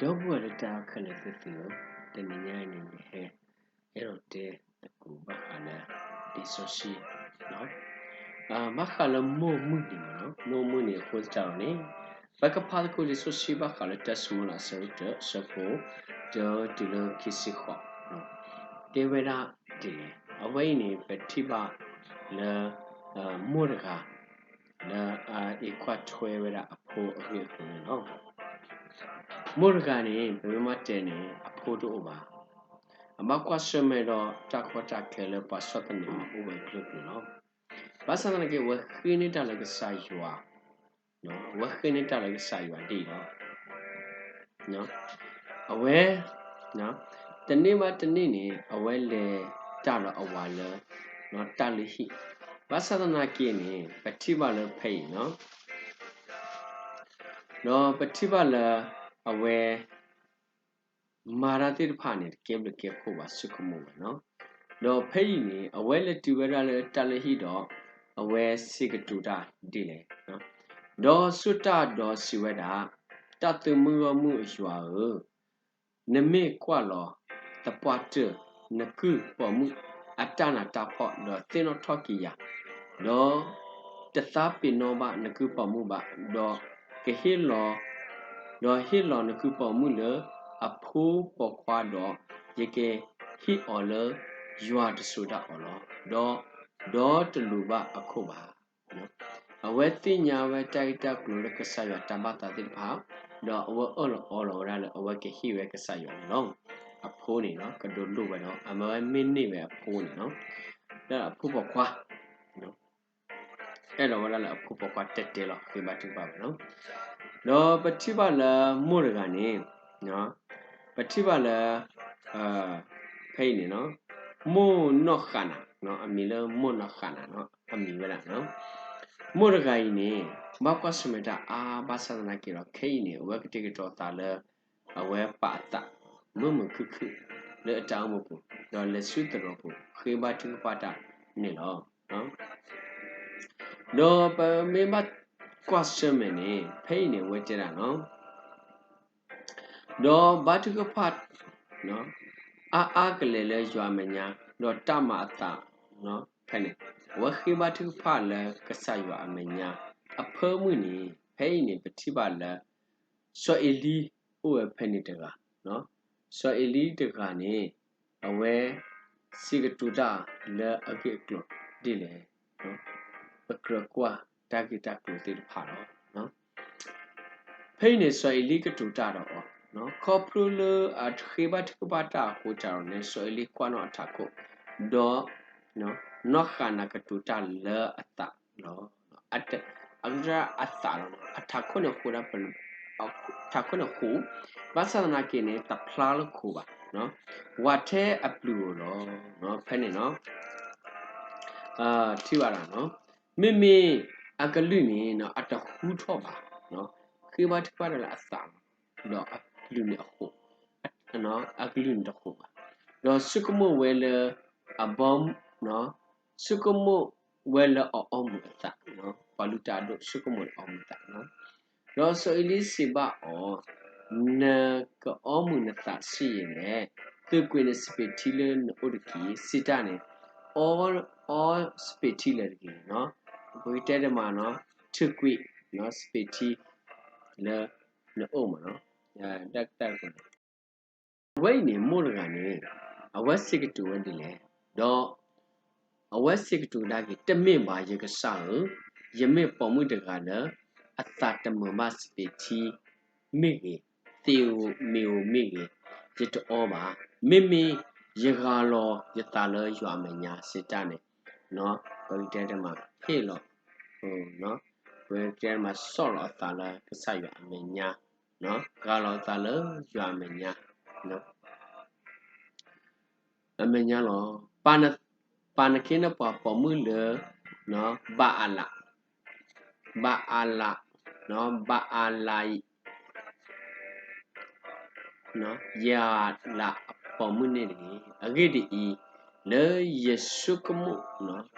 ဒီပုၢ်ဝဲၢ်လၢတၢ်ခဲလၢာ်သ့ၣ်သုဧၢ, တနံၤညါအံၤန့ၣ် ယဟဲအဲၣ်ဒိးတဲသကိးဘၣ်ဃးလၢ လံာ်စီဆှံ ဘၣ်ဃးလၢမိၢ်မုၢ်နံၤမ့ၢ်နီၤ, မိၢ်မုၢ်နံၤအဃိသတးဒီးန့ၣ် ပကဖးသကိးလံာ်စီဆှံဘၣ်ဃးလၢတၢၡမူၤအ့လးအဆၢဒိၣ်တၢ အဆၢဖိ တၢတုၤလၢခံဆံဃိး, တဲဝဲဒၣ်ဒ်လဲၣ်. အဝဲအံၤန့ၣ် ပထံၣ်ဘၣ်လၢ မိၢ်တဂၤ လၢအအံးကွၢ်ထွဲဝဲဒၣ်အဖိအဂ့ၢ်အကျိၤန့ၣ်လီၤ. မိၢ်တဂၤန့ၣ် ပမ့ၢ်မ့ၢ်တဲန့ၣ် အဖိတအိၣ်ဘၣ်. အဘၣ်ကွၢ်ဆၢၣ်မဲာ်ဒီးတၢ်ကီတၢ်ခဲလၢပှၤဆီၣ်သနံးအီၤအိၣ်ဝဲအကျိၤကျိၤလီၤ. ဘၣ်ဆၣ်သနာ်က့ အဝဲဃ့န့ၢ်တၢ်လၢကစၢ်ယွၤ, အဝဲဃ့န့ၢ်တၢ်လၢကစၢ်ယွၤဒ်အံၤလီၤ. အဝဲ တနံၣ်ဘၣ်တနံၣ်န့ၣ် အဝဲလဲၤတၢ်ဒီးအဝၤလၢ တၢ်လုၢ်ဟံၣ်, ဘၣ်ဆၣ်သနာ်က့န့ၣ် ပထံၣ်ဘၣ်လၢဖဲအံၤနီၤ, ဒီးပထံၣ်ဘၣ်လၢ အဝဲ မၤတၢ်သ့ၣ်တဖၣ်န့ၣ် တကဲဘျုးကဲဖှိၣ်ဘၣ် ဆိကမိၣ်ဝဲနီၤ. ဒီးဖဲအံၤန့ၣ် အဝဲလဲၤတုၤဝဲဒၣ်လၢတၢ်လုၢ်ဟံၣ်ဒီး အဝဲစံးကတိၤတၢ်ဒ်လဲၣ်. ဒီးဆိၣ်တၢ်ဒီးစံးဝဲဒၣ်, တၢ်သုးမုၢ်ဂီၢ်မုၢ်အယွၤဧၢ, နမ့ၢ်ကွၢ်လီၤသပှၢ်တၢၢ် နကုၢ်ပိာ်မုၣ်အတၢ်နးတၢ်ဖှီၣ် ဒီးသ့ၣ်နီၣ်ထီၣ်က့ၤယၤ, ဒီးတသးပ့ၤနီၣ်ဘၣ်နကုၢ်ပိာ်မုၣ်ဘၣ်, ဒီးကဟ့ၣ်လီၤ ဒီးဟ့ၣ်လီၤနကုၢ်ပိာ်မုၣ်လၢအဖိပိာ်ခွါဒီး ယကဟ့ၣ်အီၤလၢယွၤတစိၤဒၣ်အီၤလီၤ. ဒီး ဒီးတလိၤဘၣ်အခိၣ်ဘၣ်. အဝဲသ့ၣ်ညါဝဲတၢ်ဂ့ၢ်တၢ်ကျိၤလၢကစၢ်ယွၤတၢ်ဘၣ်သးသ့ၣ်တဖၣ်, ဒီးအဝဲအၢၣ်လီၤအီလီၤဝဲဒၣ်လၢအဝဲကဟ့ၣ်ဝဲကစၢ်ယွၤန့ၣ်လီၤ. အဖိန့ၣ်နီၤ ကဒိးလိၣ်ဝဲဒီး အမ့ၢ်ဝဲမ့ၢ်န့ၢ်ဝဲအဖိန့ၣ်နီၤ, လၢအဖိပိာ်ခွါ အဲၣ်ဒိးဝဲဒၣ်လၢအဖိပိာ်ခွါတဲတဲလီၤ ဃ့ဘါထုကဖၣ်ဝဲနီၤ. ဒီးပထံၣ်ဘၣ်လၢမိၢ်တဂၤန့ၣ်, ပထံၣ်ဘၣ်လၢ ဖဲအံၤန့ၣ်နီၤ, မိၢ်နီၢ်ဃးနၤ, အမံၤလၢမိၢ်နီၢ်ဃးနၤနီၤ, အမံၤဝဲဒၣ်နီၤ, မိၢ်တဂၤအံၤန့ၣ် ဘၣ်ကွၢ်ဆၢၣ်မဲာ်တၢ်အါဘၣ်ဆၣ်သနာ်က့ဒီး ခဲအံၤန့ၣ် အဝဲကတဲာ်ကတီၤသးလၢ အဝဲပာ်အသး မုာ်မုာ်ခုၣ်ခုၣ် လၢအတၢ်အိၣ်မူပူၤ ဒီးလဲၤဆူသရိာ်ပူၤ ဃ့ဘါထုကဖၣ်တၢ်န့ၣ်လီၤ. ဒီးပမ့ၢ်ဘၣ်ကွၢ်ဆၢၣ်မဲာ်န့ၣ် ဖဲအံၤန့ၣ် အဝဲတဲဒၣ်နီၤ, ဒီးဘါထုကဖၣ် အါအါကလဲာ်လၢယွၤအမဲာ်ညါ, ဒီးတၢ်မၤအသး ဖဲန့ၣ် အဝဲဃ့ဘါထုကဖၣ်လၢကစၢ်ယွၤအမဲာ်ညါ အဖၢမုၢ်န့ၣ် ဖဲအံၤန့ၣ် ပထံၣ်ဘၣ်လၢ စီၤအ့လံအိၣ်ဝဲဖဲန့ၣ်တဂၤ, စီၤအ့လံတဂၤန့ၣ် အဝဲစံးကတိၤတၢ်လၢအဂ့ၢ်အကျိၤဒ်လဲၣ်, ပကြၢးကွၢ်တၢ်ဂ့ၢ်တၢ်ကျိၤသ့ၣ်တဖၣ်လီၤ. ဖဲအံၤန့ၣ် စီၤအ့လံကတိၤတၢ်ဒီးအီၤ, ခီဖျိလၢအဃ့ဘါထုကဖၣ်တၢ်အဃိတၢ်ဒီးန့ၣ် စီၤအ့လံကွၢ်နီၣ်အထးခိၣ်, ဒီး နီၢ်ဃးနၤကတိၤတၢ်လၢအသးလီၤ. အကတၢၢ်အသးလီၤ, အထးခိၣ်န့ၣ်ဃိ, ထးခိၣ်န့ၣ်ဃိ, ဘၣ်ဆၣ်သနာ်က့န့ၣ် တဖျါလၢခိဘၣ်, ဝးထဲအပျုၤဧိၤလီၤ. ဖဲန့ၣ်နီၤ ထံၣ်ဘၣ်ဒၣ်နီၤ, မ့မ့ၢ်အကလုၢ်န့ၣ် အတဟူထီၣ်ဘၣ်, ဃ့ဘါထုကဖၣ်တၢ်လၢအသးလီၤ, ဒီးအကလုၢ်န့ၣ်အဃိ, အကလုၢ်န့ၣ်တဃိဘၣ်, ဒီးဆိကမိၣ်ဝဲလၢ အဘီ ဆိကမိၣ်ဝဲလၢအအီမုၢ်အသး, ပှၤလုၢ်တၢ်အဒိၣ်ဆိကမိၣ်လၢအီမုၢ်အသး, ဒီးစီၤအ့လံစံးဘၣ်အီၤ, နကအီမုၢ်နသးစံယဲလဲၣ်, သုးကွံာ်နစပံးထံလၢနအိၣ်တက့ၢ်, စံးတၢ်န့ၣ်, အီ, အီစပံးထံလၢာ်တက့ၢ်, ပကတဲတမးနီၤ, ထုးကွံာ် စပံးထံလၢနအိၣ်မးနီၤ, တၢ်ကတၢၢ်န့ၣ် အဝဲအံၤန့ၣ် မိၢ်တဂၤန့ၣ် အဝဲစံးကတိၤဝဲဒ်လဲၣ်, ဒီး အဝဲစံးကတိၤဒၣ်က့ၤ, တမ့ၢ်ဘၣ် ယကစၢ်ဧၢ, ယမ့ၢ်ပိာ်မုၣ်တဂၤလၢ အသးတမုာ်ဘၣ်စပံးထံမ့ၢ်ဂ့ၤ, သ့ၣ်ဧိၤမ့ၤဧိၤမ့ၢ်ဂ့ၤ, ယတအီဘၣ်. မ့မ့ၢ်ယဂၤလီၤယသးလၢယွၤအမဲာ်ညါစံးတၢ်န့ၣ်, ပကတဲတမးဟ့ၣ်လီၤ, ပကတဲတမးဆီၣ်လီၤအသးလၢကစၢ်ယွၤအမဲာ်ညါ, ဂၤလီၤအသးလၢယွၤအမဲာ်ညါ အမဲာ်ညါလီၤ. ပာ်နခ့နပှၤပိာ်မုၣ်လၢ ဘၤအၤလး, ဘၤအၤလး, ဘၤအၤလးအံၤ ယၤလးအပိာ်မုၣ်န့ၣ်တဂ့ၤ. အဂ့ၢ်ဒ်အံၤ, လၢယဆိကမိၣ်,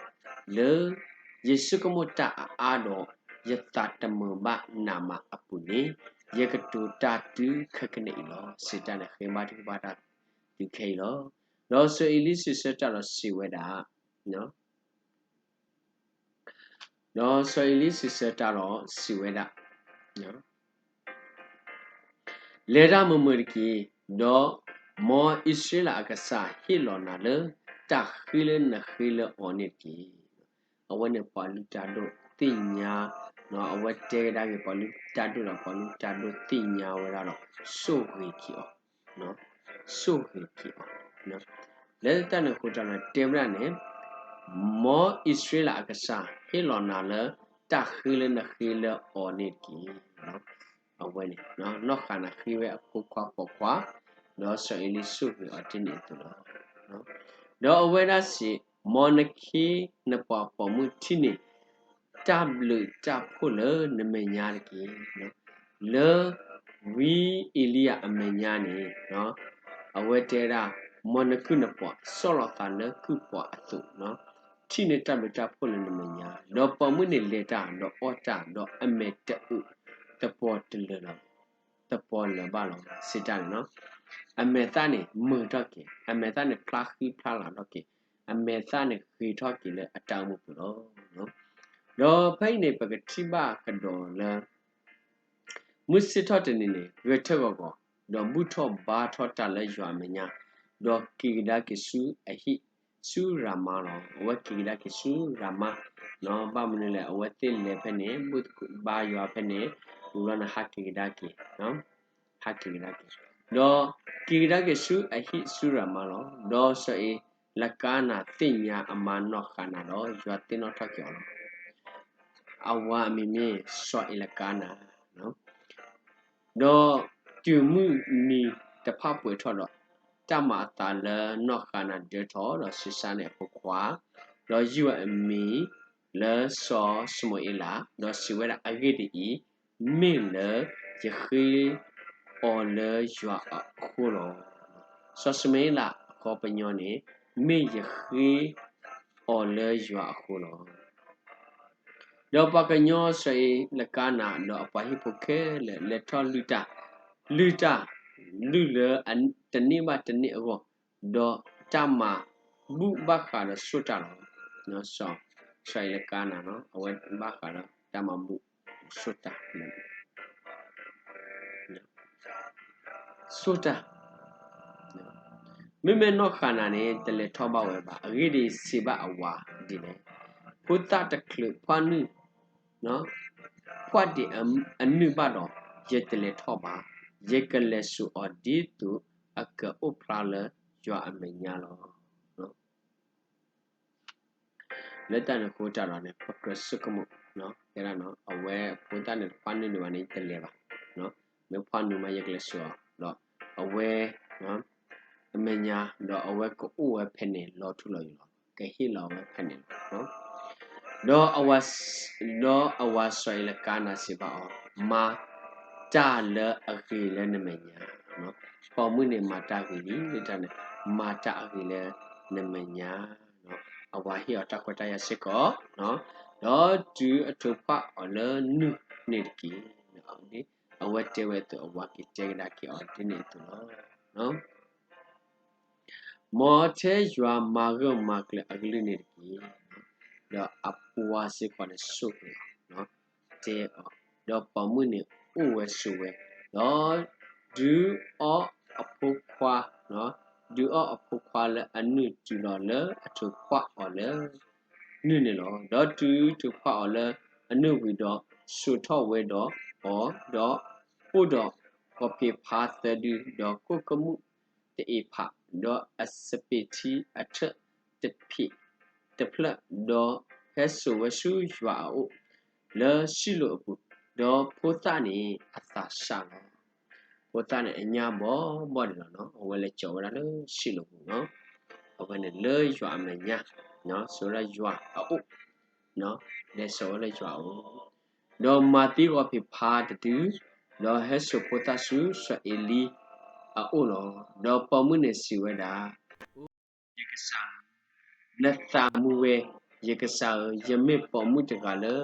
လၢယဆိကမိၣ်တၢ်အါအါဒီး ယသးတမုာ်ဘၣ်နးမးအပူၤန့ၣ်, ယကတိၤတၢ်တုၤခဲကနံၣ်အံၤလီၤ. စံးတၢ်န့ၣ် ဃ့ဘါထုကဖၣ်တၢ်တုၤခဲအံၤလီၤ. ဒီးစီၤအ့လံစံးဆၢတၢ်ဒီးစံးဝဲဒၣ်, ဒီးစီၤအ့လံစံးဆၢတၢ်ဒီးစံးဝဲဒၣ်, လဲၤတၢ်မုာ်မုာ်တက့ၢ်, ဒီးမ်အံၣ်စရ့လးအကစၢ်ဟ့ၣ်လီၤနၤလၢ တၢ်ဃ့လၢနဃ့လၢအီၤန့ၣ်တက့ၢ်. အဝဲန့ၣ်ပှၤလုၢ်တၢ်ဒိၣ်သ့ၣ်ညါ, အဝဲတဲကဒါက့ၤပှၤလုၢ်တၢ်ဒိၣ်ဒီးပှၤလုၢ်တၢ်ဒိၣ်သ့ၣ်ညါဝဲဒၣ်ဒီး ဆိၣ်ဂ့ၤက့ၤအီၤ, ဆိၣ်ဂ့ၤက့ၤအီၤ. လၢတၢ်န့ၣ်အဃိတၢ်ဒီးတဲဝဲဒၣ်န့ၣ်, မ်အံၣ်စရ့လးအကစၢ်ဟ့ၣ်လီၤနၤလၢ တၢ်ဃ့လၢနဃ့လၢအီၤန့ၣ်တက့ၢ်. အဝဲန့ၣ် နီၢ်ဃၤနၤဃ့ဝဲအဖိခွါပိာ်ခွါ, ဒီးစီၤအ့လံဆိၣ်ဂ့ၤအီၤဒ်န့ၣ်အသိးလီၤ. ဒီးအဝဲဒၣ်စံး, မ်နခ့နပှၤပိာ်မုၣ်ထံၣ်န့ၢ် တၢ်ဘျုးတၢ်ဖှိၣ်လၢနမဲာ်ညါတက့ၢ်. လၢဝံအ့လံယၤအမဲာ်ညါန့ၣ်, အဝဲတဲဒၣ်, မ်နကုၢ်နပှၤ ဆီၣ်လီၤသးလၢကုၢ်ပှၤအသိး, ထံၣ်န့ၢ်တၢ်ဘျုးတၢ်ဖှိၣ်လၢနမဲာ်ညါ, ဒီးပိာ်မုၣ်န့ၣ်လဲၤတၢ် ဒီးအီၣ်တၢ် ဒီးအမဲာ်တအုး သပှၢ်တလၢာ်လၢၤ, သပှၢ်လၢာ်ဘၣ်လီၤ. စံးတၢ်န့ၣ်, အမဲာ်သၣ်န့ၣ်မုာ်ထီၣ်က့ၤ, အမဲာ်သၣ်န့ၣ်ဖျါဃံဖျါလၤထီၣ်က့ၤ, အမဲာ်သၣ်န့ၣ်ဂ့ၤထီၣ်က့ၤလၢအတၢ်အိၣ်မူပူၤလီၤ. ဒီးဖဲအံၤန့ၣ် ပကထံၣ်ဘၣ်ကဒီးလၢ မုၢ်ဆ့ၣ်ထီၣ်တနံၤန့ၣ် ဂဲၤထၢၣ်ဂီၤဂီၤ, ဒီးဘူၣ်ထီၣ်ဘါထီၣ်တၢ်လၢယွၤအမဲာ်ညါ, ဒီးက့ၤကဒါက့ၤဆူအဟံၣ်ဆူရၤမါလီၤ. အဝဲက့ၤကဒါက့ၤဆူရၤမါ, ဘၣ်မနုၤလဲၣ် အဝဲသ့ၣ်လဲၤဖဲန့ၣ် ဘူၣ်ဘါယွၤဖဲန့ၣ်, ဝံၤလီၤန့ၣ်ဟးက့ၤကဒါက့ၤ ဟးက့ၤကဒါက့ၤ, ဒီးက့ၤကဒါက့ၤဆူအဟံၣ်ဆူရၤမါလီၤ. ဒီးစီၤအ့လကါနၤသ့ၣ်ညါအမါနီၢ်ဃၤနၤဒီး ယွၤသ့ၣ်နီၣ်ထီၣ်က့ၤအီၤလီၤ. အဝၤအမံၤမ့ၢ်စီၤအ့လကါနၤ, ဒီးတုၤမုၢ်နံၤတဖၣ်ပှဲၤထီၣ်ဒီး, တၢ်မၤအသးလၢနီၢ်ဃၤနၤဒၢထီၣ်ဒီးဆံးစၢ်န့ၢ်အဖိခွါ, ဒီးယုၢ်အမံၤလၢစီၤၡမူၤအ့လး, ဒီးစံးဝဲဒၣ်, အဂ့ၢ်ဒ်အံၤ, မ့ၢ်လၢယဃ့အီၤလၢယွၤအဃိလီၤ. စီၤၡမူၤအ့လးအခီပညီန့ၣ်, မ့ၢ်ယဃ့အီၤလၢယွၤအဃိလီၤ. ဒီးပှၤကညီစီၤအ့လကါနၤဒီးအပှၤဟံၣ်ဖိခဲလၢာ် လဲၤထီၣ်လုၢ်တၢ်, လုၢ်တၢ်, လုၢ်လၢတန့ၢ်ဘၣ်တန့ၢ်အဂီၢ်, ဒီးတၢ်မၤဘူၣ်ဘၣ်ဃးဒီးဆိၣ်တၢ်လီၤ. စီၤအ့လကါနၤ အဝဲဘၣ်ဃးဒီးတၢ်မၤဘူၣ်ဆိၣ်တၢ် ဆိၣ်တၢ်, မ့မ့ၢ်နီၢ်ဃၤနၤန့ၣ် တလဲၤထီၣ်ဘၣ်ဝဲဘၣ်. အဂ့ၢ်ဒ်အံၤ, စံးဘၣ်အဝၤဒ်လဲၣ်, ဖိသၣ်တချုးဖှီၣ်နုာ်, ဖှီၣ်ဒံးအနုၢ်ဘၣ်ဒီး, ယတလဲၤထီၣ်ဘၣ်. ယကလဲၤစိာ်အီၤဒ်သိးအကအိၣ်ဖျါလၢယွၤအမဲာ်ညါလီၤ. လၢတၢ်န့ၣ်အဃိတၢ်ဒီးန့ၣ် ပကြၢးဆိကမိၣ်, တဲဒၣ် အဝဲဖိသၣ်န့ၣ်တဖှီၣ်နုာ်န့ၣ်ဘၣ်န့ၣ် ယတလဲၤဘၣ်, မ့ၢ်ဖှီၣ်နုာ်မး ယကလဲၤစိာ်အီၤ, ဒီးအဝဲ အမဲာ်ညါ, ဒီးအဝဲကအိၣ်ဝဲဖဲန့ၣ်လီၤထူလီၤယိာ်လီၤ, ကဟ့ၣ်လီၤဝဲဖဲန့ၣ်လီၤ. ဒီးအဝၤစီၤအ့လကါနၤစံးဘၣ်အီၤ, မၤတၢ်လၢအဂ့ၤလၢနမဲာ်ညါ, ပိာ်မုၣ်န့ၣ်မၤတၢ်ဂ့ၤလံ, လၢတၢ်န့ၣ် မၤတၢ်အဂ့ၤလၢနမဲာ်ညါ, အဝၤဟ့ၣ်အီၤတၢ်ခွဲးတၢ်ယာ်စ့ၢ်ကီး, ဒီးတုၤအထိးဖှီၣ်အီၤလၢနုၢ်န့ၣ်တက့ၢ်. အဝဲတဲဝဲအသိး အဝၤက့ၤတဲကဒါက့ၤအီၤဒ်န့ၣ်အသိးလီၤ. မ်ထဲယွၤမၤဂၢၢ်မၤကျၢၤအကလုၢ်န့ၣ်တက့ၢ်. ဒီးအဝၤစ့ၢ်ကီးန့ၣ်ဆိၣ်ဂ့ၤအီၤ, တဲအီၤ, ဒီးပိာ်မုၣ်န့ၣ်အိၣ်ဝဲဆိးဝဲ, ဒီးဒုးအီအဖိခွါ, ဒုးအီအဖိခွါလၢအနုၢ်တုၤလီၤလၢအထိးဖှီၣ်အီၤလၢ နုၢ်န့ၣ်လီၤ. ဒီးတုၤထိးဖှီၣ်အီၤလၢအနုၢ်ဝံၤဒီး, စိာ်ထီၣ်ဝဲဒီးအီၤ, ဒီးအိၣ်ဒီးဂီၤဖံးဖါသၢဒု, ဒီးကိၣ်ကမူၣ်တအ့ၤဖး, ဒီးအစပံးထံအထၢၣ်တဖံးတဖျၢၣ်, ဒီးဟဲစိာ်ဝဲဆူယွၤအအိၣ်လၢရှံလိာ်အပူၤ, ဒီးဖိသၣ်န့ၣ်အသးစၢ်လီၤ. ဖိသၣ်န့ၣ်အညၣ်ဘီဘီန့ၣ်လီၤနီၤ, အဝဲလဲၤကၠီၤဝဲဒၣ်လၢရှံလိာ်ပူၤနီၤ, အဝဲန့ၣ်လၢယွၤအမဲာ်ညါ, စိာ်ဝဲဒၣ်ယွၤအအိၣ်, လဲၤစိာ်ဝဲလၢယွၤအအိၣ်, ဒီးမၤသံဂီၤဖံးဖါတဒု, ဒီးဟဲစိာ်ဖိသၣ်ဆူစီၤအ့လံအအိၣ်လီၤ. ဒီးပိာ်မုၣ်န့ၣ်စံးဝဲဒၣ်, ယကစၢ်ဧၢ, နသးမူဝဲ, ယကစၢ်ဧၢ, ယမ့ၢ်ပိာ်မုၣ်တဂၤလၢ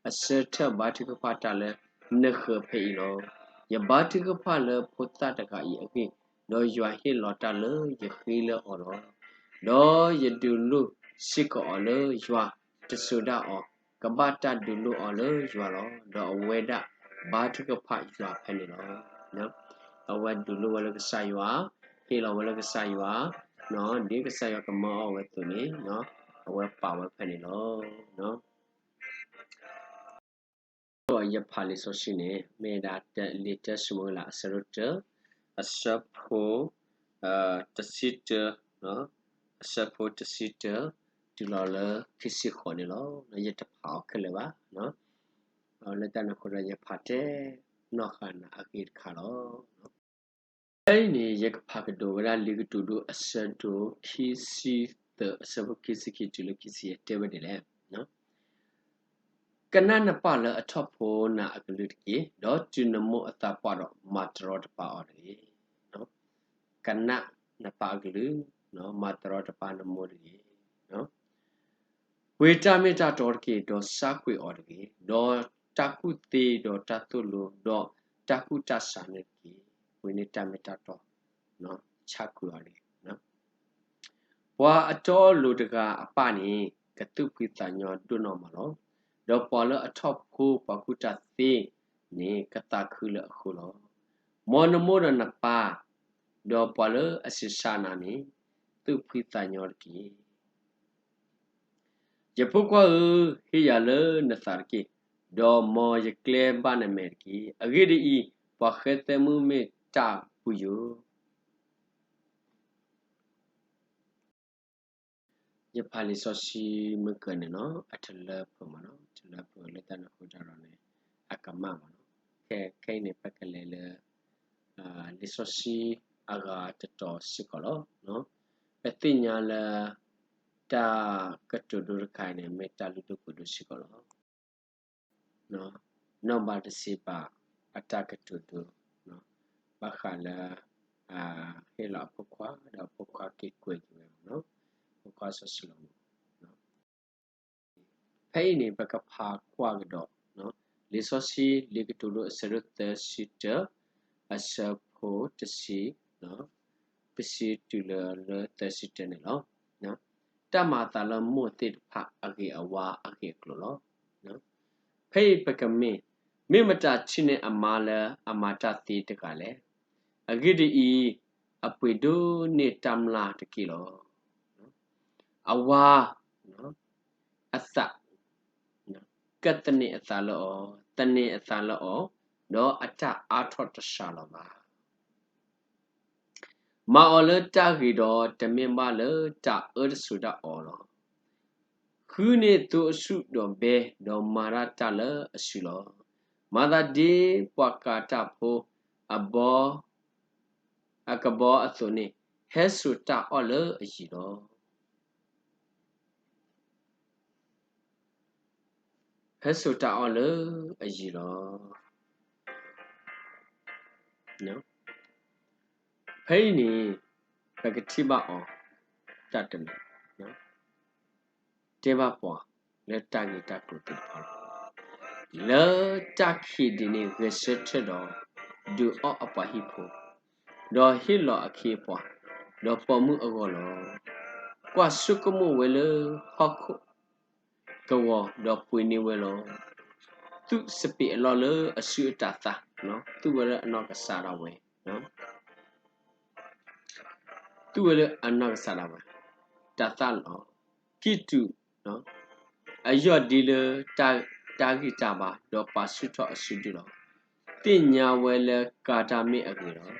အဆၢထၢၣ်ဘါထုကဖၣ်တၢ်လၢနဃၢၤဖဲအံၤလီၤ. ယဘါထုကဖၣ်လၢဖိသၣ်တဂၤအံၤအဂ့ၢ်, ဒီးယွၤဟ့ၣ်လီၤတၢ်လၢယဃ့လၢအီၤလီၤ. ဒီးယဒုးလိၢ်စ့ၢ်ကီးအီၤလၢယွၤတစိၤဒၣ်အီၤ, ကဘၣ်တၢ်ဒုးလိၢ်အီၤလၢယွၤလီၤ. ဒီးအဝဲဒၣ်ဘါထုကဖၣ်ယွၤဖဲန့ၣ်လီၤ. အဝဲဒုးလိၢ်ဝဲလၢကစၢ်ယွၤ, ဟ့ၣ်လီၤဝဲလၢကစၢ်ယွၤ, ဒ်ကစၢ်ယွၤကမၢအီၤဝဲအသိးန့ၣ်, အဝဲပာ်ဝဲဖဲန့ၣ်လီၤ. ယဖးလံာ်စီဆှံန့ၣ် မ့ၢ်ဒၣ်လံာ်တၢၡမူၤအ့လး အဆၢဒိၣ်တၢ, အဆၢဖိ တဆံတၢ, အဆၢဖိတဆံတၢ တုၤလီၤလၢခံဆံဃိးန့ၣ်လီၤ. ယတဖးအီၤခဲလၢာ်ဘၣ်. လၢတၢ်န့ၣ်အဃိဒီး ယဖးတဲနီၢ်ဃာ်နၤအဂ့ၢ်တခါလီၤ. ဖဲအံၤန့ၣ် ယကဖးကဒီးဝဲဒၣ်လံာ်ကတိၤဒိ အဆၢဒိၣ်ခံဆံသၢ အဆၢဖိခံဆံခံတုၤလၢခံဆံယဲၢ် တဲဝဲဒ်လဲၣ်. ကနၣ်နပၢ်လၢအထီၣ်ဖိနၤအကလုၢ်တက့ၢ်, ဒီးတုၤနမိၢ်အသးပှၢ်ဒီး မၤတရီတပါအီၤတဂ့ၤ. ကနၣ်နပၢ်အကလုၢ်, မၤတရီတပါနမိၢ်တဂ့ၤ. ပှ့ၤတၢ်မ့ၢ်တၢ်တီတက့ၢ်, ဒီးဆါကွံာ်အီၤတဂ့ၤ. ဒီးတၢ်ကူၣ်သ့ဒီးတၢ်သိၣ်လိဒီးတၢ်ကူၣ်တၢ်ဆးန့ၣ်တက့ၢ်. ပှ့ၤန့ၢ်တၢ်မ့ၢ်တၢ်တီ, ဆါကွံာ်အီၤတဂ့ၤ. ပှၤအတီအလိၤတဂၤအပၢ်န့ၣ် ကသူၣ်ဖှံသးညီဒိၣ်နီၢ်မးလီၤ. ဒီးပှၤလၢအထီၣ်ဖိပှၤကူၣ်တၢ်သ့န့ၣ် ကသးခုလၢအဃိလီၤ. မ်နမိၢ်ဒီးနပၢ်, ဒီးပှၤလၢအဆံးစၢ်နၤန့ၣ် သူၣ်ဖှံသးညီတက့ၢ်. ယဖိခွါဧၢ, ဟ့ၣ်ယၤလၢနသးတက့ၢ်, ဒီးမ်ယကျဲဘၣ်နမဲာ်တက့ၢ်. အဂ့ၢ်ဒ်အံၤ, ပှၤဃဲသဲမုၣ်မ့ၢ်တၢ်ပူၤယိာ်. ယဖးလံာ်စီဆှံမုၢ်ကၢၤန့ၣ်လီၤ, အတလၢဖုးမးလီၤ, တလၢဖုးလၢတၢ်န့ၣ်အဃိတၢ်ဒီးန့ၣ် အကမၣ်မးလီၤ. ခဲအံၤန့ၣ် ပကလဲၤလၢ လံာ်စီဆှံအဂၤတတီၤစ့ၢ်ကီးလီၤ. ပသ့ၣ်ညါလၢ တၢ်ကတိၤဒိတခါအံၤန့ၣ် မ့ၢ်တၢ်လုၢ်ဒိၣ်ပှ့ၤဒိၣ်စ့ၢ်ကီးလီၤ. နီၢ်ဘၣ်တစံးဘၣ်အတၢ်ကတိၤဒိ, ဘၣ်ဃးလၢ ဟ့ၣ်လီၤအဖိခွါ ဒီးအဖိခွါက့ၤကွဲးက့ၤဝဲ, ဖိခွါစီဆှံလီၤ. ဖဲအံၤန့ၣ် ပကဖးကွၢ်ကဒီး လံာ်စီဆှံ လံာ်ကတိၤဒိအဆၢဒိၣ်သၢဆံတၢ, အဆၢဖိတဆံ တဆံတုၤလၢလၢသၢဆံတၢန့ၣ်လီၤ. တၢ်မၤအသးလၢမိၢ်သ့ၣ်တဖၣ်အဂ့ၤအဝါအဂ့ၢ်အကျိၤလီၤ. ဖဲအံၤပကမ့ၢ်, မ့ၢ်မတၤထံၣ်န့ၢ်အမါလၢအမၤတၢ်သ့တဂၤလဲၣ်. အဂ့ၢ်ဒ်အံၤ, အပှ့ၤဒိၣ်န့ၢ်တၢ်မျၢ်တက့ၢ်လီၤ. အဝၤ အသး ကသန့ၤအသးလၢအီၤ, သန့ၤအသးလၢအီၤ, ဒီးအတၢ်အါထီၣ်တစှၤလီၤဘၣ်. မၤအီၤလၢတၢ်ဂ့ၤဒီး တမ့ၢ်ဘၣ်လၢတၢ်အၢတစိၤဒၣ်အီၤလီၤ. ဃုန့ၢ်သိအဆူၣ်ဒီးဘဲ, ဒီးမၤတၢ်တၢ်လၢအစုလီၤ. မၤသးဒ်ပှၤကၤတၢ်ဖိ အဘီ အကဘီအသိးန့ၣ်, ဟဲစိာ်တၢ်အီၣ်လၢအယံၤလီၤ. ဟဲစိာ်တၢ်အီၣ်လၢအယံၤလီၤ. ဖဲအံၤန့ၣ် ပကထံၣ်ဘၣ်အီၤ တၢ်တမံၤ တဲဘၣ်ပှၤလၢတၢ်ဂ့ၢ်တၢ်ကျိၤသ့ၣ်တဖၣ်လီၤ. လၢတၢ်ခံးဒ်န့ၣ် ဂဲၤဆၢထၢၣ်ဒီး ဒုးအီၣ်အပှၤဟံၣ်ဖိ, ဒီးဟ့ၣ်လီၤအခ့အပှၤ, ဒီးပိာ်မုၣ်အဂီၢ်လီၤ. ကွၢ်ဆိကမိၣ်ဝဲလၢဟီၣ်ခိၣ်ကဝီၤ ဒီးပှ့ၤန့ၢ်ဝဲလီၤ. သူၣ်စပံးအလီၢ်လၢအစုအတၤသၣ်, သူၣ်ဝဲလၢအနီၢ်ကစၢ်ဒၣ်ဝဲ သူၣ်ဝဲလၢအနီၢ်ကစၢ်ဒၣ်ဝဲ တၤသၣ်လီၤ. ကံၢ်တူာ် အယီၢ်ဒ်လၢတၢ်ဂံၢ်တၢ်ဘါ, ဒီးပာ်ဆူၣ်ထီၣ်အစုဒုၣ်လီၤ. သ့ၣ်ညါဝဲလၢကၤတၢ်မ့ၢ်အဂ့ၤလီၤ.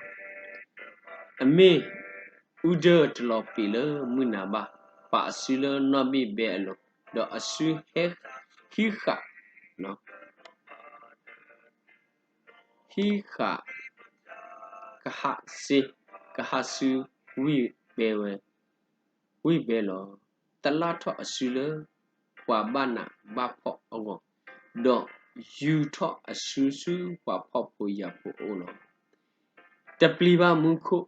အမ့ၣ်အူဒၢတလီၤပံာ်လၢမုၢ်နၤဘၣ်, ပာ်အစုလၢနီၣ်ဘံၣ်ဘဲအလိၤ, ဒီးအစုဟံးဃာ် ဟံးဃာ် ကဟးစ့, ကဟးဆူဝံၣ်ဘဲဝဲ, ဝံၣ်ဘဲလီၤ. သလၣ်ထီၣ်အစုလၢ ပှၤဘၣ်နးဘၣ်ဖှီၣ်အဂီၢ်, ဒီးယူာ်ထီၣ်အစုဆူပှၤဖှီၣ်ဖိယာ်ဖိအအိၣ်လီၤ. တပျံၤဘၣ်မူခိၣ်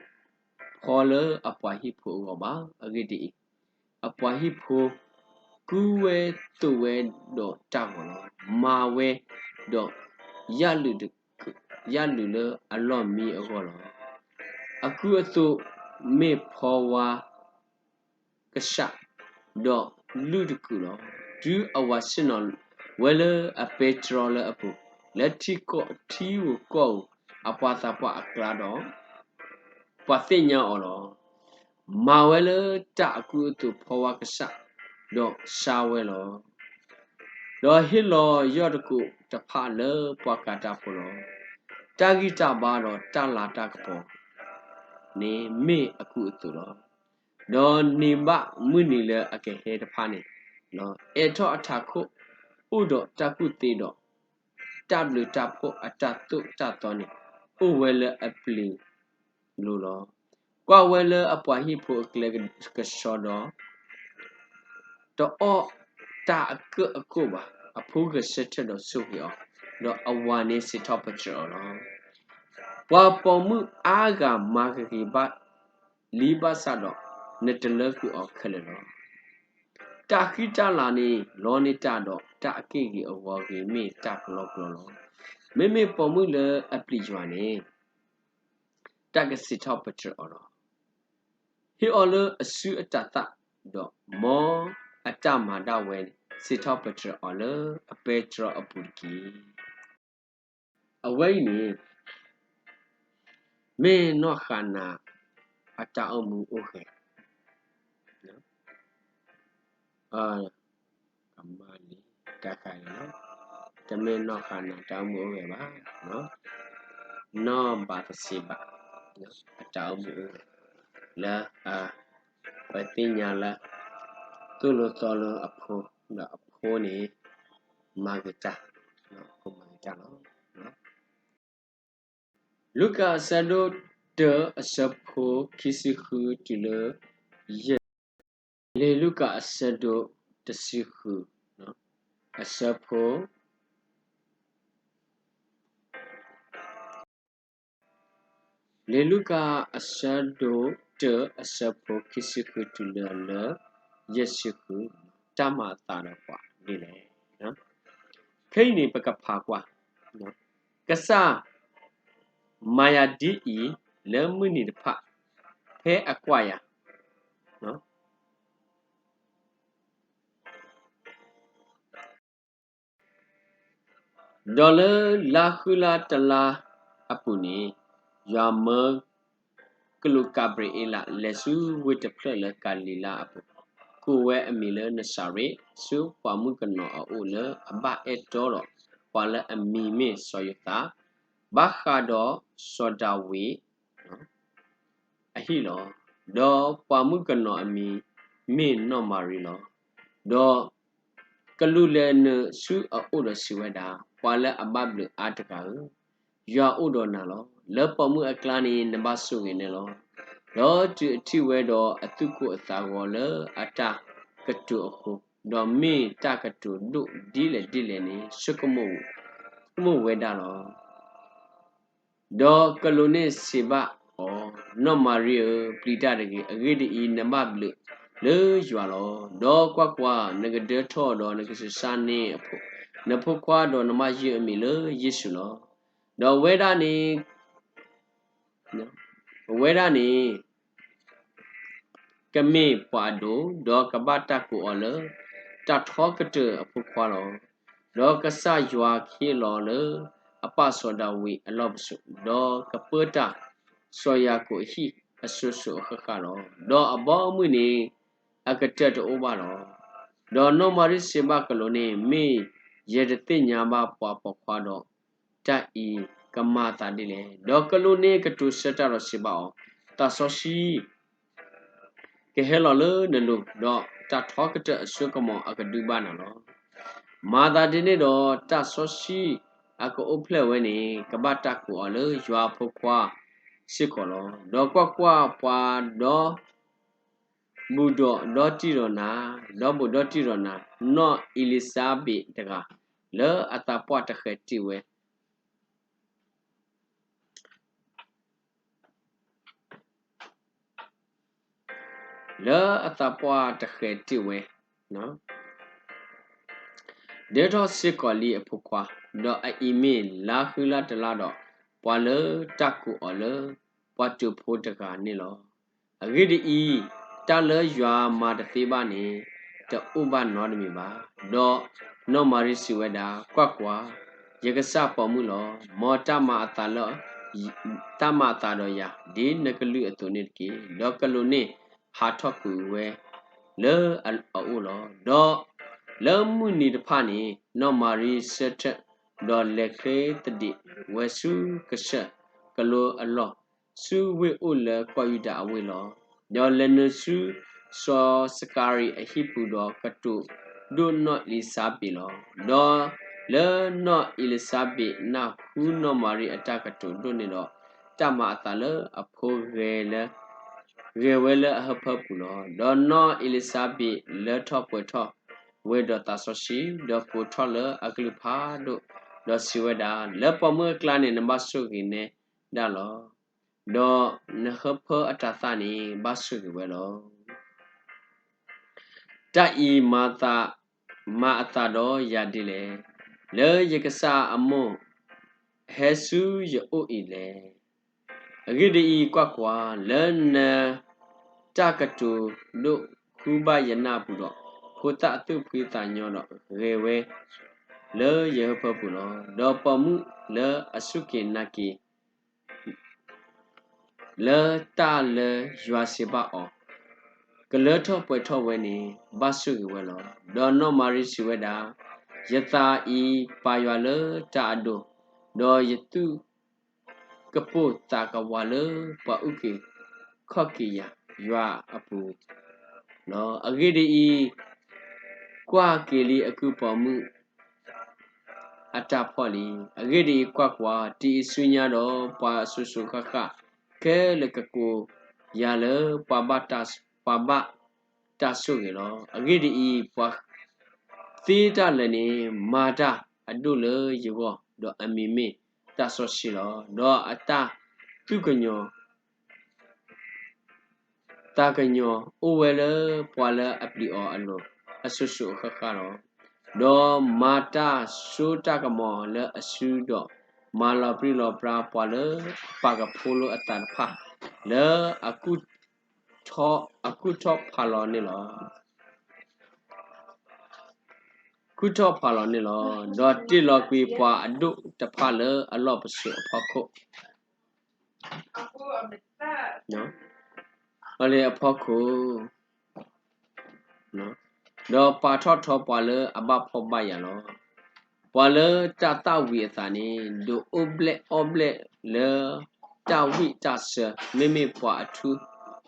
ဖီလၢအပှၤဟံၣ်ဖိအဂီၢ်ဘၣ်. အဂ့ၢ်ဒ်အံၤ, အပှၤဟံၣ်ဖိကူဝဲသိးဝဲဒီးတၢ်ဂီၤလီၤ. မၤဝဲဒီးယၣ်လုာ်တကုာ် ယၣ်လုးလၢအလီၢ်မံအဂီၢ်လီၤ. အကူအသိးမ့ၢ်ဖီဝါကစၢ်, ဒီးလုၢ်တကူာ်လီၤ. တုၤအဝၤဆ့ၣ်နီၤဝဲလၢအပဲတြီလၢအပူၤ, လၢထံကီၢ်ထံဧိၤကီၢ်ဧိၤအပှၤသးပှၢ်အကျါဒီး, ပှၤသ့ၣ်ညါအီၤလီၤ. မၤဝဲလၢတၢ်အကူအသိးဖီဝါကစၢ်, ဒီးဆါဝဲလီၤ. ဒီးဟ့ၣ်လီၤယီၢ်တကူာ်တဖၣ်လၢပှၤကၤတၢ်ဖိလီၤ. တၢ်ဂံၢ်တၢ်ဘါဒီးတၢ်လၤတၢ်ကပီၤန့ၣ်မ့ၢ်အကူအသိးလီၤ. ဒီးန့ၢ်ဘၣ်မုၢ်နံၤလၢအကဟဲတဖၣ်န့ၣ်လီၤ. အဲးထီၣ်အထးခိၣ်အိၣ်ဒီးတၢ်ကူၣ်သ့ဒီး, တၢ်ဘျုးတၢ်ဖှိၣ်အတၢ်သိၣ်တၢ်သီန့ၣ် အိၣ်ဝဲလၢအပျံၤလိၤလီၤ. ကွၢ်ဝဲလၢအပှၤဟံၣ်ဖိအကျဲကဆှီဒီး တအီၣ်တၢ်အကၢၣ်အကိၣ်ဘၣ်. အဖိဂဲၤဆၢထၢၣ်ဒီးဆိၣ်ဂ့ၤအီၤ, ဒီးအဝၤန့ၣ်စံးထီၣ်ပတြၢၤအီၤလီၤ. ပှၤပိာ်မုၣ်အါဂၤမၤကဂ့ၤဘၣ်လံဘၣ်ဆၣ်ဒီး, နတလၢကွံာ်အီၤခဲလၢာ်လီၤ. တၢ်ဃံတၢ်လၤန့ၣ် လီန့ၢ်တၢ်ဒီးတၢ်အက့ၢ်ဂ့ၤအဂီၤဂ့ၤမ့ၢ်တၢ်ကလီကလီလီၤ. မ့မ့ၢ်ပိာ်မုၣ်လၢအပျံၤယွၤန့ၣ် တၢ်ကစံးထီၣ်ပတြၢၤအီၤလီၤ. ဟ့ၣ်အီၤလၢအစုအတၤသၣ်, ဒီးမ်အတၢ်မၤဒၣ်ဝဲန့ၣ် စံးထီၣ်ပတြၢၤအီၤလၢအပဲတြီအပူၤတက့ၢ်. အဝဲအံၤန့ၣ် မ့ၢ်နီၢ်ဃၤနၤအတၢ်အိၣ်မူအိၣ်ဂဲၤ ကမၣ်လံ, တၢ်ခါအံၤ, တမ့ၢ်နီၢ်ဃၤနၤတၢ်အိၣ်မူအိၣ်ဂဲၤဘၣ်, နီၢ်ဘၤသရှ့ဘၤ အတၢ်အိၣ်မူအိၣ်ဂဲၤ လၢ ပသ့ၣ်ညါလၢ သိၣ်လိသီလိအဖိ, ဒီးအဖိန့ၣ် မၤဂ့ၤတၢ်, အဖိမၤဂ့ၤတၢ်လီၤ. လူၤကၣ်အဆၢဒိၣ်တၢ အဆၢဖိခံဆံဃုတုၤလၢ ယဲၢ်, လံာ်လူၤကၣ်အဆၢဒိၣ်တဆံဃု အဆၢဖိ လံာ်လူၤကၣ်အဆၢဒိၣ်တၢ အဆၢဖိခံဆံဃုတုၤလၢ လၢ ယဲၢ်ဆံဃု, တၢ်မၤအသးဒီးပှၤဒ်လဲၣ်. ခဲအံၤန့ၣ် ပကဖးကွၢ် ကစၢ် မၤယၤဒ်အံၤ လၢမုၢ်နံၤတဖၣ် ဖဲအကွၢ်ယၤ ဒီးလၢလါဃုလါတလါအပူၤန့ၣ်, ယွၤမၢ ကလူးကၤဘြံၤအ့လး လဲၤဆူဝ့ၢ်တဖျၢၣ်လၢကၤလံၤလါအပူၤ, ကိးဝဲအမံၤလၢနစၤရ့း, ဆူပှၤမုၣ်ကနီၤအအိၣ်လၢအဘၣ်အဲၣ်တီဒီး ပှၤလၢအမံၤမ့ၢ်စီၤယိၤသး, ဘၣ်ဃးဒီးစီၤဒၤဝံး အဟံၣ်လီၤ. ဒီးပှၤမုၣ်ကနီၤအမံၤမ့ၢ်နီၢ်မၤရံလီၤ. ဒီးကလူးလဲၤနုာ်ဆူအအိၣ်ဒီးစံးဝဲဒၣ်, ပှၤလၢအဘၣ်ဘျုးအါတဂၤဧၢ, ယွၤအိၣ်ဒီးနၤလီၤ. လၢပိာ်မုၣ်အကျါန့ၣ် နဘၣ်ဆိၣ်ဂ့ၤန့ၣ်လီၤ. ဒီးတုၤအထံၣ်ဝဲဒီးအသူၣ်ကိၢ်အသးဂီၤလၢအတၢ်ကတိၤအဃိ, ဒီးမ့ၢ်တၢ်ကတိၤဒိၣ်ဒ်လဲၣ်ဒ်လဲၣ်န့ၣ် ဆိကမိၣ်ဝဲဒၣ်လီၤ. ဒီးကလူးန့ၣ်စံးဘၣ်အီၤ, နီၢ်မၤရံဧၢ, ပျံၤတၢ်တဂ့ၤ, အဂ့ၢ်ဒ်အံၤ, နဘၣ်ဘျုးလၢယွၤလီၤ. ဒီးကွၢ်ကွၢ်, နကဒၢထီၣ်ဒီးနကစၢ်စၢ်န့ၢ်နဖိခွါ, ဒီးနဘၣ်ယုၢ်အမံၤလၢယ့ၣ်ၡူးလီၤ. ဒီးအဝဲဒၣ်န့ၣ် အဝဲဒၣ်န့ၣ် ကမ့ၢ်ပှၤအဒိၣ်, ဒီးကဘၣ်တၢ်ကိးအီၤလၢ တၢ်ထီကတၢၢ်အဖိခွါလီၤ. ဒီးကစၢ်ယွၤကဟ့ၣ်လီၤလၢအပၢ်စီၤဒၤဝံးအလီၢ်ပစိာ်, ဒီးကပၢတၢ်စီၤယၤကိာ်အဟံၣ်အစိၤစိၤအဃၣ်ဃၣ်လီၤ. ဒီးအဘီအမုၢ်န့ၣ် အကတၢၢ်တအိၣ်ဘၣ်လီၤ. ဒီးနီၢ်မၤရံစံးဘၣ်ကလူးန့ၣ်, မ့ၢ်ယတသ့ၣ်ညါဘၣ်ပှၤပိာ်ခွါဒီး တၢ်အံၤကမၤအသးဒ်လဲၣ်. ဒီးကလူးန့ၣ်ကတိၤဆၢတၢ်ဒီးစံးဘၣ်အီၤ, သးစီဆှံ ကဟဲလီၤလၢနလိၤ, ဒီးတၢ်ထီကတၢၢ်အစိကမီၤအကဒုးဘၣ်နၤလီၤ. မၤသးဒ်န့ၣ်ဒီး တၢ်စီဆှံအကအိၣ်ဖျဲၣ်ဝဲန့ၣ် ကဘၣ်တၢ်ကိးအီၤလၢယွၤအဖိခွါစ့ၢ်ကီးလီၤ. ဒီးကွၢ်ကွၢ်, ပှၤဒီ ဘူးဒီးဒီတံၢ်ဒီးနၤ, ဒီဘူးဒီတံၢ်ဒီးနၤ, နီၢ်အ့လံၤစဘ့းတဂၤ လၢအသးပှၢ်တဃဲၤတ့ၢ်ဝဲ လၢအသးပှၢ်တဃဲၤတ့ၢ်ဝဲ, ဒၢထီၣ်စ့ၢ်ကီးလံအဖိခွါ, ဒီးအအံၤမ့ၢ်လါဃုလါတလါဒီး ပှၤလၢတၢ်ကိးအီၤလၢ ပှၤတူာ်ဖိတဂၤန့ၣ်လီၤ. အဂ့ၢ်ဒ်အံၤ, တၢ်လၢယွၤမၤတသ့ဘၣ်န့ၣ် တအိၣ်ဘၣ်နီတမံၤဘၣ်. ဒီးနီၢ်မၤရံစံးဝဲဒၣ်, ကွၢ်ကွၢ်, ယကစၢ်ပိာ်မုၣ်လီၤ. မ်တၢ်မၤအသးလၢ တၢ်မၤအသးဒီးယၤ ဒ်နကလုၢ်အသိးန့ၣ်တက့ၢ်. ဒီးကလူးန့ၣ်ဟးထီၣ်ကွံာ်ဝဲလၢအအိၣ်လီၤ. ဒီးလၢမုၢ်နံၤတဖၣ်န့ၣ် နီၢ်မၤရံဆၢထၢၣ်, ဒီးလဲၤချ့သဒံးဝဲဆူကစၢၢ်ကလိအလီၢ်, ဆူဝ့ၢ်အိၣ်လၢကီၢ်ယူဒၤအဝ့ၢ်လီၤ. ဒီးလဲၤနုာ်ဆူစီၤစကၤရံးအဟံၣ်ပူၤဒီး ကတိၤဒိၣ်နီၢ်အ့လံၤစါဘ့းလီၤ. ဒီးလၢနီၢ်အ့လံၤစါဘ့းနၢ်ဟူနီၢ်မၤရံအတၢ်ကတိၤဒိၣ်န့ၣ်ဒီး, တၢ်မၤအသးလၢအဖိဂဲၤလၢ ဂဲၤဝဲလၢအဟၢဖၢပူၤလီၤ. ဒီးနီၢ်အ့လံၤစါဘ့းလၢထီၣ်ပှဲၤထီၣ်ဝဲဒီးသးစီဆှံ, ဒီးကိးထီၣ်လၢအကလုၢ်ဖးဒိၣ်, ဒီးစံးဝဲဒၣ်, လၢပိာ်မုၣ်အကျါန့ၣ် နဘၣ်ဆိၣ်ဂ့ၤနဲဒၣ်လီၤ. ဒီးနဟၢဖၢအတၤသၣ်န့ၣ် ဘၣ်ဆိၣ်ဂ့ၤဝဲလီၤ. တၢ်အံၤမၤသး, မၤအသးဒီးယၤဒ်လဲၣ်. လၢယကစၢ်အမိၢ်ဟဲဆူယအိၣ်အံၤလဲၣ်. အဂ့ၢ်ဒ်အံၤ, ကွၢ်ကွၢ်, လၢနတၢ်ကတိၤဒိၣ်ဃုဘၣ်ယနၢ်ပူၤဒီး, ဖိသၣ်အသူၣ်ဖှံသးညီဒီး ဂဲၤဝဲလၢယဟၢဖၢပူၤလီၤ. ဒီးပိာ်မုၣ်လၢအစူၢ်က့ၤနာ်က့ၤ လၢတၢ်လၢယွၤစံးဘၣ်အီၤ ကလၢထီၣ်ပှဲၤထီၣ်ဝဲန့ၣ် ဘၣ်ဆိၣ်ဂ့ၤဝဲလီၤ. ဒီးနီၢ်မၤရံစံးဝဲဒၣ်, ယသးအံၤပာ်ယွၤလၢတၢ်အဒိၣ်, ဒီးယသူၣ်ကပိာ်သးကဝးလၢပှၤအုၣ်က့ၤခီၣ်က့ၤယၤယွၤအပူၤလီၤ. အဂ့ၢ်ဒ်အံၤ, ကွၢ်က့ၤလံအကုၢ်ပိာ်မုၣ် အတၢ်ဖှီၣ်လံ. အဂ့ၢ်ဒ်အံၤ, ကွၢ်ကွၢ်, တအံၤဆူညါဒီး ပှၤအစိၤစိၤဃၣ်ဃၣ်ခဲလၢာ်ကကိးယၤလၢ ပှၤဘၣ်တၢ်ဆိၣ်ဂ့ၤလီၤ. အဂ့ၢ်ဒ်အံၤ, ပှၤသ့တၢ်လၢာ်န့ၣ် မၤတၢ်အဒိၣ်လၢယဂီၢ်, ဒီးအမံၤမ့ၢ်တၢ်စီဆှံလီၤ. ဒီးအတၢ်သူၣ်ကညီၤ သးကညီၤအိၣ်ဝဲလၢပှၤလၢအပျံၤအီၤအလိၤ အစိၤစိၤအဃၣ်ဃၣ်လီၤ. ဒီးမၤတၢ်စိတၢ်ကမီၤလၢအစုဒီး မၤလီၤပြံလီၤပြါပှၤလၢအပာ်ကဖိလၢအသးတဖၣ် လၢအကူၣ်ထီၣ်ဖးလီၤန့ၣ်လီၤ. ကူၣ်ထီၣ်ဖးလီၤန့ၣ်လီၤ. ဒီးတ့ၢ်လီၤကွံာ်ပှၤအဒိၣ်တဖၣ်လၢအလီၢ်ပစိာ်အဖီခိၣ် အဖီခိၣ်, ဒီးပာ်ထီၣ်ထီပှၤလၢအဘၣ်ဖှီၣ်ဘၣ်ယာ်လီၤ. ပှၤလၢတၢ်သၣ်ဝံၤအသးန့ၣ် ဒုးအိၣ်ဘျဲၣ်အီၣ်ဘျဲၣ်လၢတၢ်ဝံၣ်တၢ်ဆၢ, မ့မ့ၢ်ပှၤအထူ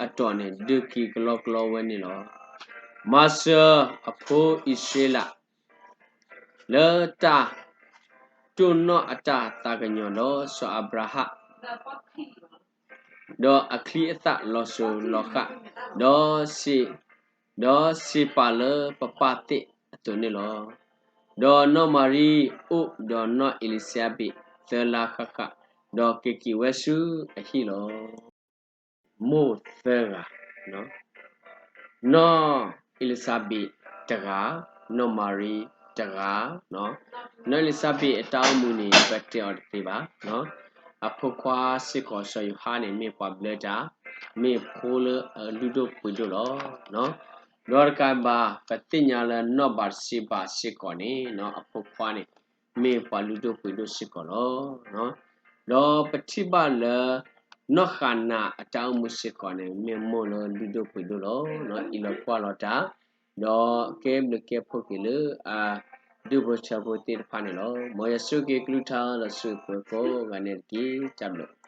အတီၤန့ၣ် ဒုးက့ၤကလီကလီဝဲန့ၣ်လီၤ. မၤစၢၤအဖိအံၣ်စရ့လး လၢတၢ်တိၢ်နီၣ်အတၢ်သးကညီၤဒီးစီၤအၤဘြၤဟၣ်, ဒီးအချံအသၣ်လီၤစိၤလီၤဃၣ်, ဒီးစံး, ဒီးစံးပာ်လၢပပၢ်သ့ၣ်အသိးန့ၣ်လီၤ. ဒီးနီၢ်မၤရံအိၣ်ဒီးနီၢ်အ့လံၤစါဘ့းသၢလါဃၣ်ဃၣ်, ဒီးက့ၤက့ၤဝဲဆူအဟံၣ်လီၤ. မိၢ်သၢဂၤ, နီၢ်အ့လံၤစါဘ့းတဂၤ, နီၢ်မၤရံတဂၤ, နီၢ်အ့လံၤစါဘ့းအတၢ်အိၣ်မူန့ၣ် ပတဲအီၤတသ့ဘၣ်. အဖိခွါစ့ၢ်ကီးစီၤယိၤဟၣ်န့ၣ် မ့ၢ်ပှၤဘျၢတၢ်, မ့ၢ်ဖိလၢအလုၢ်ဒိၣ်ပှ့ၤဒိၣ်လီၤ. ဒီးတကးဘၣ် ပသ့ၣ်ညါလၢနီၢ်ဘၤတၡ့ဘၤစ့ၢ်ကီးန့ၣ် အဖိခွါန့ၣ် မ့ၢ်ပှၤလုၢ်ဒိၣ်ပှ့ၤဒိၣ်စ့ၢ်ကီးလီၤ. ဒီးပထံၣ်ဘၣ်လၢ နီၢ်ဃၤနၤအတၢ်အိၣ်မူစ့ၢ်ကီးန့ၣ် မ့ၢ်မိၢ်လၢလုၢ်ဒိၣ်ပှ့ၤဒိၣ်လီၤ. အ့ၣ်လိာ်ကွၢ်လီၤတၢ်, ဒီးကဲဘျုးကဲဖှိၣ်က့ၤလၢအဒူၣ်ဖိထၢဖိသ့ၣ်တဖၣ်န့ၣ်လီၤ. မ်ယွၤဆိၣ်ဂ့ၤက့ၤကလုၢ်ကထါဒီးဆိၣ်ဂ့ၤပှၤကိးဂၤန့ၣ်တက့ၢ်. တၢ်ဘျုး